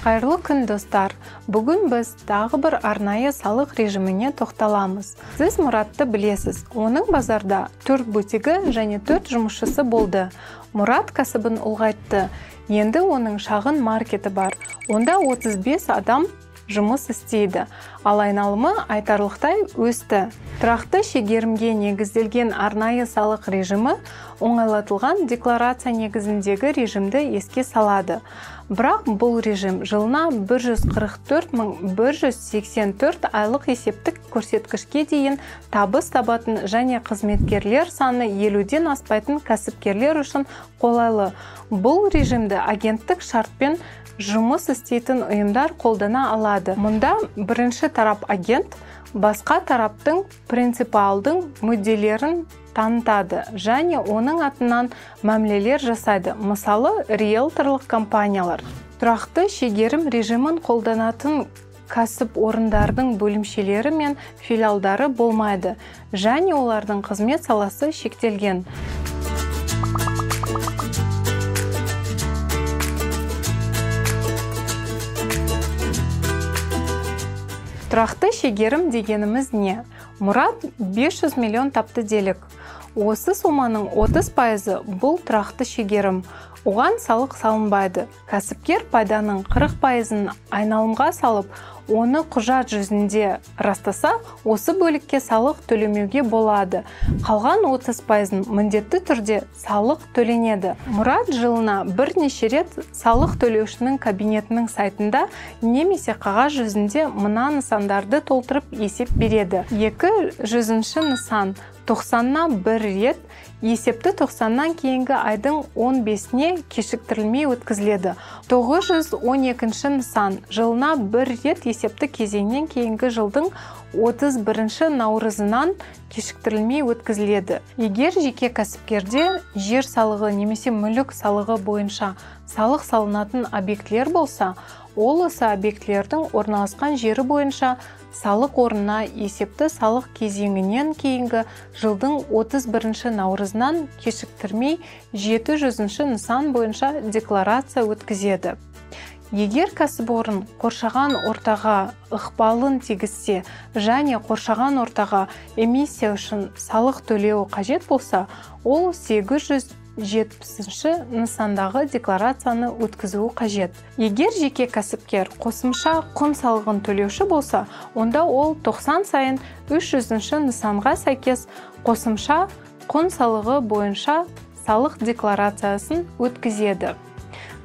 Қайырлы күн, достар! Бүгін біз тағы бір арнайы салық режиміне тоқталамыз. Сіз Мұратты білесіз. Оның базарда 4 бутигі және 4 жұмысшысы болды. Мұрат кәсібін ұлғайтты. Енді оның шағын маркеті бар. Онда 35 адам жұмыс істейді. Ал айналымы айтарлықтай өсті. Тұрақты шегерімге негізделген арнайы салық режимі оңайлатылған декларация негізіндегі режимді еске салады. Бірақ бұл режим жылына 144 184 айлық есептік көрсеткішке дейін табыс табатын және қызметкерлер саны 50-ден аспайтын кәсіпкерлер үшін қолайлы. Бұл режимді агенттік шартпен жұмыс істейтін ұйымдар қолдана алады. Мұнда бірінші тарап агент, басқа тараптың принципиалдың мүдделерін танытады және оның атынан мәмілелер жасайды. Мысалы, риэлторлық компаниялар. Тұрақты шегерім режимін қолданатын кәсіпорындардың бөлімшелері мен филиалдары болмайды және олардың қызмет саласы шектелген. Тұрақты шегерім дегеніміз не? Мұрат 500 миллион тапты делік. Осы соманың 30% бұл тұрақты шегерім. Оған салық салынбайды. Кәсіпкер пайданың 40%-ын айналымға салып, оны құжат жүзінде растаса, осы бөлікке салық төлемеуге болады. Қалған 30%-ын міндетті түрде салық төленеді. Мұрат жылына бірнеше рет салық төлеушінің кабинетінің сайтында немесе қағаз жүзінде мына нысандарды толтырып есеп береді. 200-ші нысан 90-на бір рет, есепті 90-нан кейінгі айдың 15-не кешіктірілмей өткізіледі. 912-ші нысан жылына бір рет есепті кезеңнен кейінгі жылдың 31-ші наурызынан кешіктірілмей өткізіледі. Егер жеке кәсіпкерде жер салығы немесе мүлік салығы бойынша салық салынатын объектілер болса, ол осы объектілердің орналасқан жері бойынша салық орнына есепті салық кезеңінен кейінгі жылдың 31-ші наурызынан кешіктірмей 700-ші нысан бойынша декларация өткізеді. Егер кәсіпорын қоршаған ортаға ықпалын тигізсе және қоршаған ортаға эмиссия үшін салық төлеуі қажет болса, ол 870-ші нысандағы декларацияны өткізуі қажет. Егер жеке кәсіпкер қосымша құн салығын төлеуші болса, онда ол 90 сайын 300-ші нысанға сәйкес қосымша құн салығы бойынша салық декларациясын өткізеді.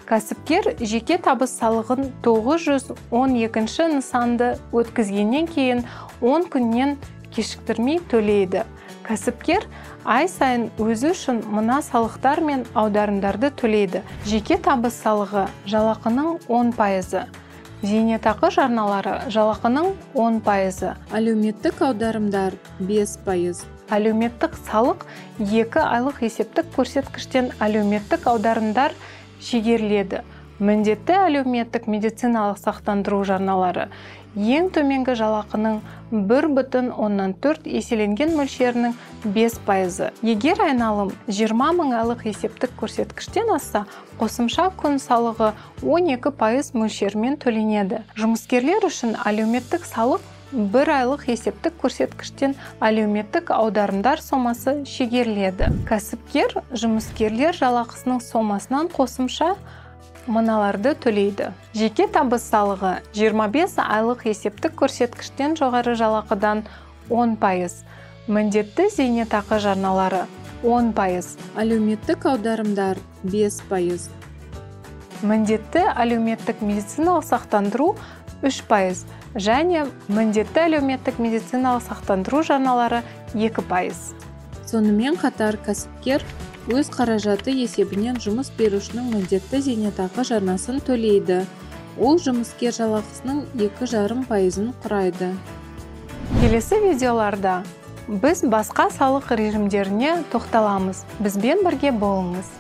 Кәсіпкер жеке табыс салығын 912-ші нысанды өткізгеннен кейін 10 күннен кешіктірмей төлейді. Кәсіпкер ай сайын өзі үшін мына салықтар мен аударымдарды төлейді. Жеке табыс салығы жалақының 10%, зейнетақы жарналары жалақының 10%, әлеуметтік аударымдар 5%, әлеуметтік салық 2 айлық есептік көрсеткіштен әлеуметтік аударымдар шегеріледі. Міндетті әлеуметтік медициналық сақтандыру жарналары ең төменгі жалақының 1,4 еселенген мөлшерінің 5%. Егер айналым 20 мың айлық есептік көрсеткіштен асса, қосымша күн салығы 12% мөлшерімен төленеді. Жұмыскерлер үшін әлеуметтік салық бір айлық есептік көрсеткіштен әлеуметтік аударымдар сомасы шегеріледі. Кәсіпкер жұмыскерлер жалақысының сомасынан қосымша мыналарды төлейді. Жеке табыс салығы 25 айлық есептік көрсеткіштен жоғары жалақыдан 10%, міндетті зейнетақы жарналары 10%, әлеуметтік аударымдар 5%, міндетті әлеуметтік медициналық сақтандыру 3% және міндетті әлеуметтік медициналық сақтандыру жарналары 2%. Сонымен қатар кәсіпкер өз қаражаты есебінен жұмыс берушінің міндетті зейнетақы жарнасын төлейді. Ол жұмыскер жалақысының 2,5%-ын құрайды. Келесі видеоларда біз басқа салық режимдеріне тоқталамыз. Бізбен бірге болыңыз.